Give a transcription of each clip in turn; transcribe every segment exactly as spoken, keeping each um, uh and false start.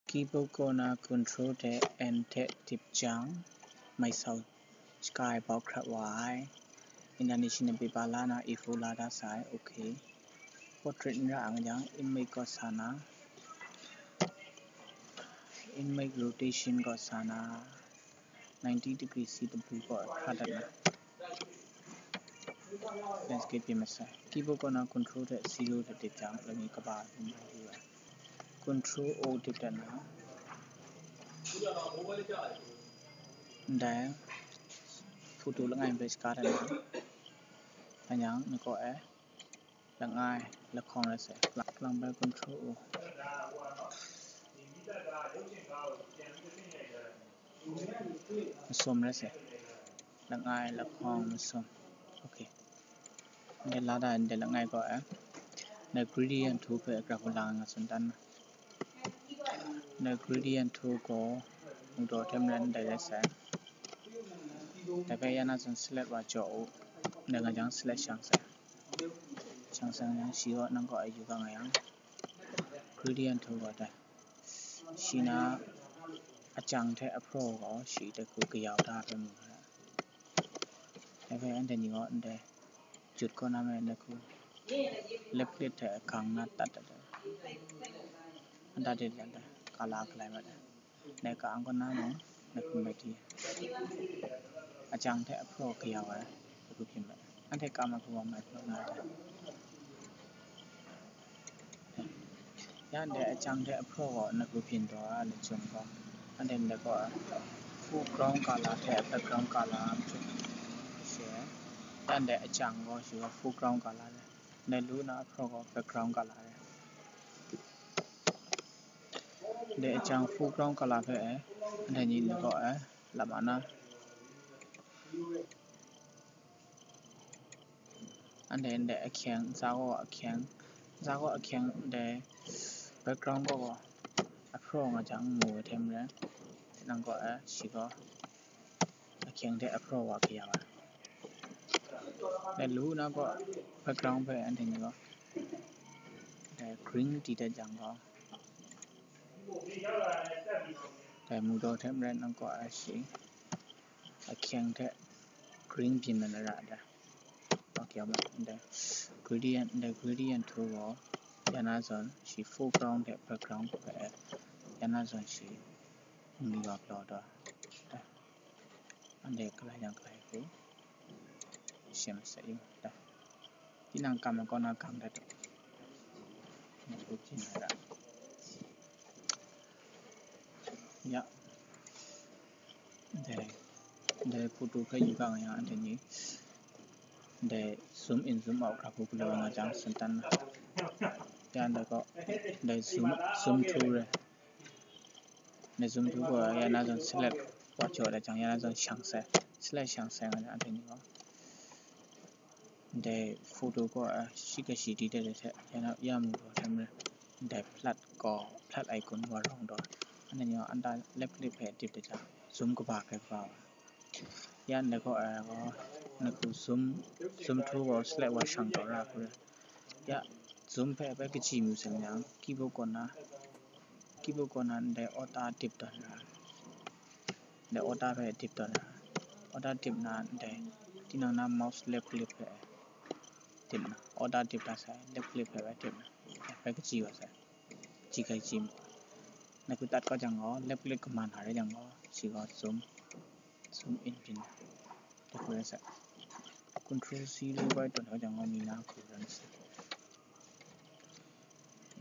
Keyboard kaw na control hte N hte dip jang, mai sau shaka ai bau hkrat wa ai. International paper la na A four la da sai, okay. Portrait n ra ang jang, image kaw sa na, image rotation kaw sa na, ninety degree C W kaw hkra dat na. Landscape pyi masai. Keyboard kaw na control hte zero hte dip jang, lani kaba hkrum mai yu ai. Control O dip dat na. Ndai photo langai bai shaka dat na. Anyang ni kaw e langai lahkawng rai sai. Lang bai control O. Masum rai sai. Langai lahkawng masum. Okay. Ndai la da, ndai langai kaw e. Ndai gradient tool hpe graph la nga tsun dan na. Ndai gradient tool gaw mungdaw hte maren ndai rai sai. Dai hpe ya na zawn select wa jaw u. Ndai nga jang select shang sai. Shang sai nga jang shi gaw nang kaw e yu ga nga yang, gradient tool gaw dai. Shi na achang hte ahpraw gaw shi dai hku kayau da hpe mu ga. Dai hpe anhte ni gaw ndai jut kaw na me dai hku left click hte gang na tat dat ai. Anda de de de kala kalai mat ai. Dai ka ang kaw na mung dai hku bai di ai. Achang hte ahpraw kayau ai dai hku byin mat ai. Anhte ka ma hku wa mai hpraw na ai. Ya ndai achang hte ahpraw gaw na hku byin taw a, lachyum gaw. Anhte ndai gaw foreground colour hte background colour machyu she. Ya ndai achang gaw shi gaw foreground colour re. Ndai lu na ahpraw gaw background colour re. Ndai achang foreground colour hpe e, anhte ni ni gaw e, lama na. Anhte ndai ahkyeng, ntsa gaw ahkyeng, ntsa gaw ahkyeng ndai background gaw gaw ahpraw nga jang mu ai hte maren, tinang gaw e, shi gaw ahkyeng hte ahpraw wa kayau ai. Dai lu na gaw background hpe anhte ni gaw dai green di dat jang gaw, dai mu daw hte maren nang kaw a shi ahkyeng hte green byin na ra ai. Okay, ndai gradient, ndai gradient tool gaw ya na zawn shi foreground hte background hpe ya na zawn shi n-, n-, galaw taw. Anhte kalai yang kalai hku shem masat yu. Tinang kam ai kaw na gang dat u. Nang hku byin na ra. Ya. Ndai, ndai photo hpe yu ga nga yang anhte ni ndai zoom in zoom out hkra hku galaw nga jang tsun dan na. Ya ndai gaw, ndai zoom, zoom tool re. Ndai zoom tool gaw ya na zawn select wa jaw dat jang ya na zawn shang sai, select shang sai nga jang anhte ni gaw. Ndai photo gaw, a, shi kashi di dat ai hte, ya na, ya mu daw hte maren, ndai flood gaw, flood icon wa rawng daw. Anhte ni gaw, anta left click hpe dip dat jang, zoom kaba hpe kaba wa. Ya ndai gaw, a, gaw, nang hku zoom, zoom tool gaw select wa shang taw ra hku re. Ya, zoom hpe bai kaji mu sai nga jang, keyboard kaw na, keyboard kaw na ndai auto dip tawn ra. Ndai auto hpe dip tawn na. Auto dip na ndai, tinang na mouse left click hpe dip na. Auto dip da sai, left click hpe bai dip na. Bai kaji wa sai. Kaji kaji mu. Nang hku tat kau jang gaw, left click kaman na rai jang gaw, shi gaw zoom, zoom in byin na. Dai hku rai sai. Control C lu bai tawn kau jang gaw, mi na hku rai sai.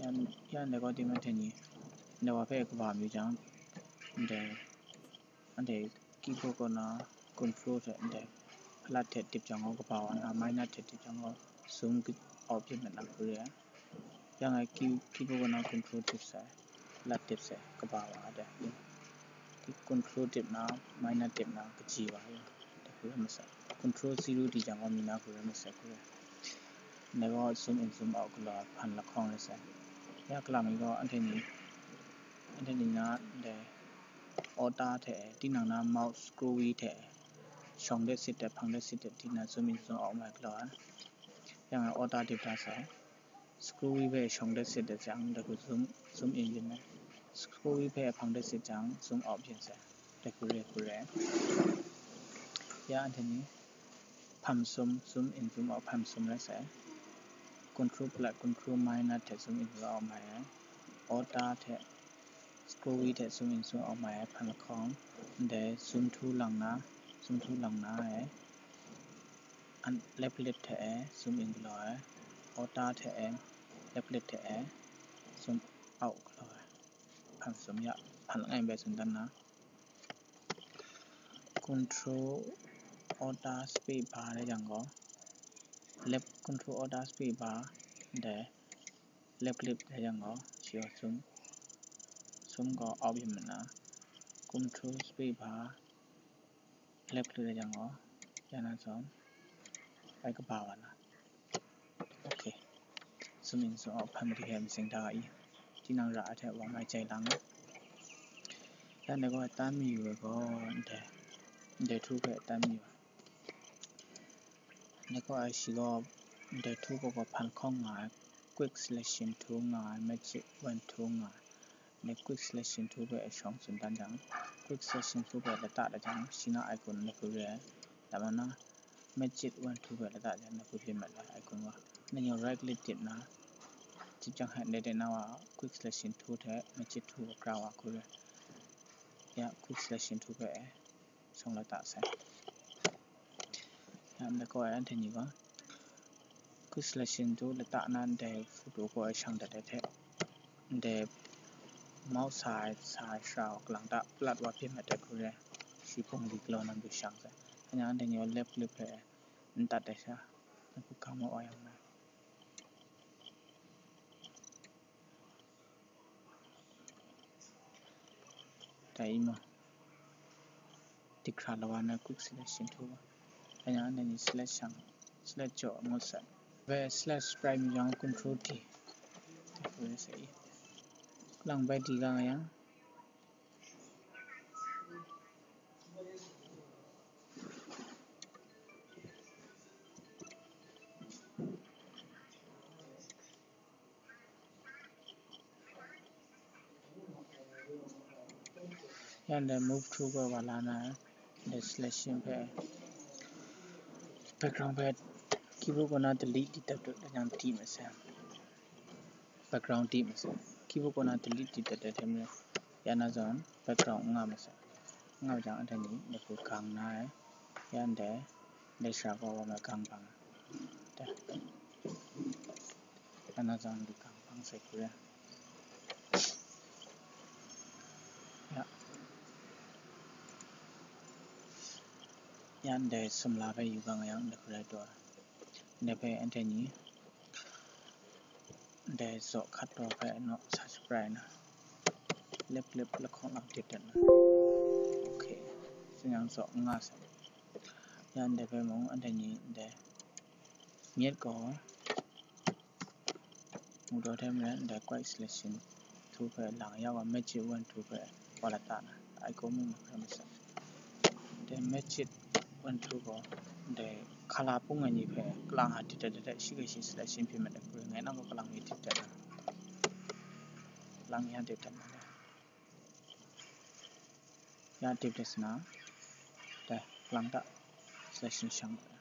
Yan, yan dai gaw, dingman hte ni, ndai wa hpe kaba mayu jang, ndai, anhte keyboard kaw na control hte ndai, hpalat hte dip jang gaw kaba wa na, minus hte dip jang gaw, zoom out byin mat na hku re ai. Ya ngai key-, keyboard kaw na control dip sai, hpalat dip sai, kaba wa ai dai. Control dip na, minus dip na, kaji wa ai. Dai hku rai masai. Control zero di jang gaw, mi na hku rai masai hku re. Ndai gaw zoom in zoom out galaw ai hpan lahkawng rai sai. Ya galam mi gaw, anhte ni, anhte ni na ndai auto hte, tinang na mouse scroll wheel hte, shawng de sit de, hpang de sit de, tinang zoom in zoom out mai galaw ai. Ya ngai auto dip da sai. Scroll wheel hpe shawng de sit de jang, dai hku zoom, zoom in byin ai. Scroll wheel hpe hpang dat sit jang, zoom out byin sai. Dai hku re hku re. Ya, anhte ni hpam sum, zoom in zoom out hpam sum rai sai. Control plus control minus hte zoom in zoom out mai ai. Alt hte scroll wheel hte zoom in zoom out mai ai hpang lahkawng. Ndai zoom two lang na, zoom two lang na e, left click hte e zoom in galaw ai. Alt hte e left click hte e zoom out galaw ai. Hpang sum ya, hpang langai bai tsun dan na. Control Alt space bar rai jang gaw, left control Alt space bar, ndai left click rai jang gaw, shi gaw zoom, zoom gaw out yin mat na, control space bar, left click rai jang gaw, ya na zawn, bai kaba wa na. Ok. Zoom in zoom out hpang madu hpe masing da ga i. Tinang ra ai hte wa mai jai lang. Ya ndai gaw tan mayu ai gaw ndai, ndai two hpe tan mayu ai. Ndai gaw ai shi gaw ndai two gaw gaw hpang hkawng nga ai, quick selection tool nga ai, magic wand tool nga ai. Ndai quick selection tool hpe shawng tsun dan jang, quick selection tool hpe lata dat jang, shi na icon na hku re ai. Lama na, magic wand tool hpe lata jang, na hku byin mat ai icon wa. Nanyaw right click dip na, dip jang hkai ndai de na wa, quick selection tool hte magic tool hpe kra wa hku re ai. Ya, quick selection tool hpe shawng lata sai. Ya, ndai gaw ai anhte ni gaw, quick selection tool lata na ndai photo gaw ai shang dat ai hte, ndai mouse sa ai, sa ai shara gaw kalang ta palat wa byin mat ai hku re ai, shi bungli galaw nang hpe shang sai. Hkanya anhte ni gaw left click hpe n dat ai sha, na hku gang mat wa yang mai. Dai i ma, dihkra lawa na quick selection tool wa. Hkanya anhte ni select shang, select jaw ngut sai. Ve select sprite mi jang control T. Dai hku re sai i. Kalang bai di ga nga yang. Ya ndai move tool gaw wa la na, ndai selection hpe, background hpe keyboard kaw na delete di dat dat, dan jang di mat sai. Background di mat sai. Keyboard kaw na delete di dat dat hte maren, ya na zawn background n nga mat sai. N nga jang anhte ni, ndai hku gang na ai, ya ndai, ndai shara gaw wa mai gang bang ai. Dai. Ya na zawn di gang bang sai hku re ai. Ya. Ya ndai sumla hpe yu gang yang, ndai hku rai taw ai. Ndai hpe anhte ni ndai zaw hkat taw hpe naw sa shaprai na, left click lahkawng lang dip dat na. Ok, tsin yang zaw n nga sai. Ya ndai hpe mung anhte ni ndai myit gaw, mu daw hte maren ndai quick selection tool hpe lang ya wa, magic wand tool hpe wa lata na, ai gaw mu mat hkrai masat. Dai magic wand tool gaw ndai colour pung ai ni hpe kalang a dip dat dat dat, shi hkrai shi selection hpyi mat ai hku re ai, ngai nang gaw kalang mi dip dat na, kalang mi hte dip dat na, ya dip dat sa na, dai kalang ta selection shang mat ai.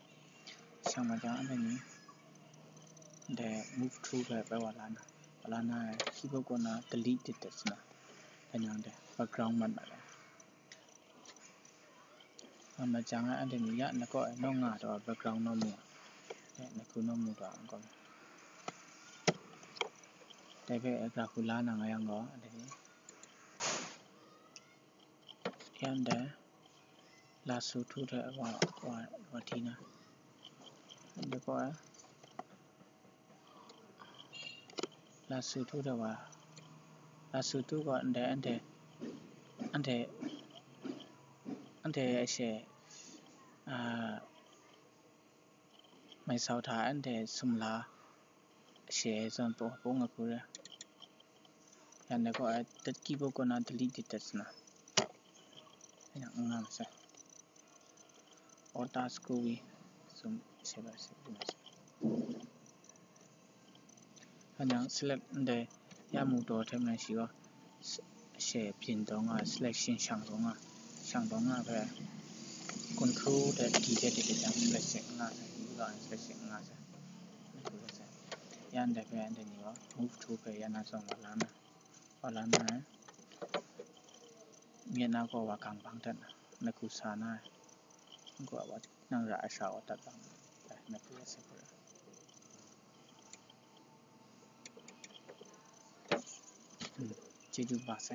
Shang mat jang anhte ni dai move tool hpe bai wa la na, wa la na ai, keyboard kaw na delete dip dat sa na, dan yang dai background mat mat ai. Nga mat jang e, anhte ni ya na kaw e naw nga taw background naw mu, ya na hku naw mu taw n gaw, dai hpe gara hku la na nga yang gaw, anhte ni ya ndai lasso tool hte wa, wa, wa di na, ndai kaw e lasso tool hte wa, lasso tool gaw ndai anhte, anhte, anhte ashe, a, mai sau hta anhte sumla ashe zawn pawng pawng ai hku re ai. Ya ndai gaw ai dat keyboard kaw na delete dip dat sa na, ya n nga masat. Alt scroll wheel zoom sha bai sha bai. Hkanya select ndai ya mu taw hte maren shi gaw, She byin taw nga, selection shang taw nga, shang taw nga hpe, kun hkru de, di de, di de jang, selection nga sai, yu ga, selection nga sai. Yan de hpe, yan de ni wa, move to hpe, yan na zong wa la na, wa la na, myen na gaw wa gang bang dat na, na ku sa na, gaw wa, nang ra a sha wa dat bang, na ku ya se hpe. Hmm, chyeju ba sai.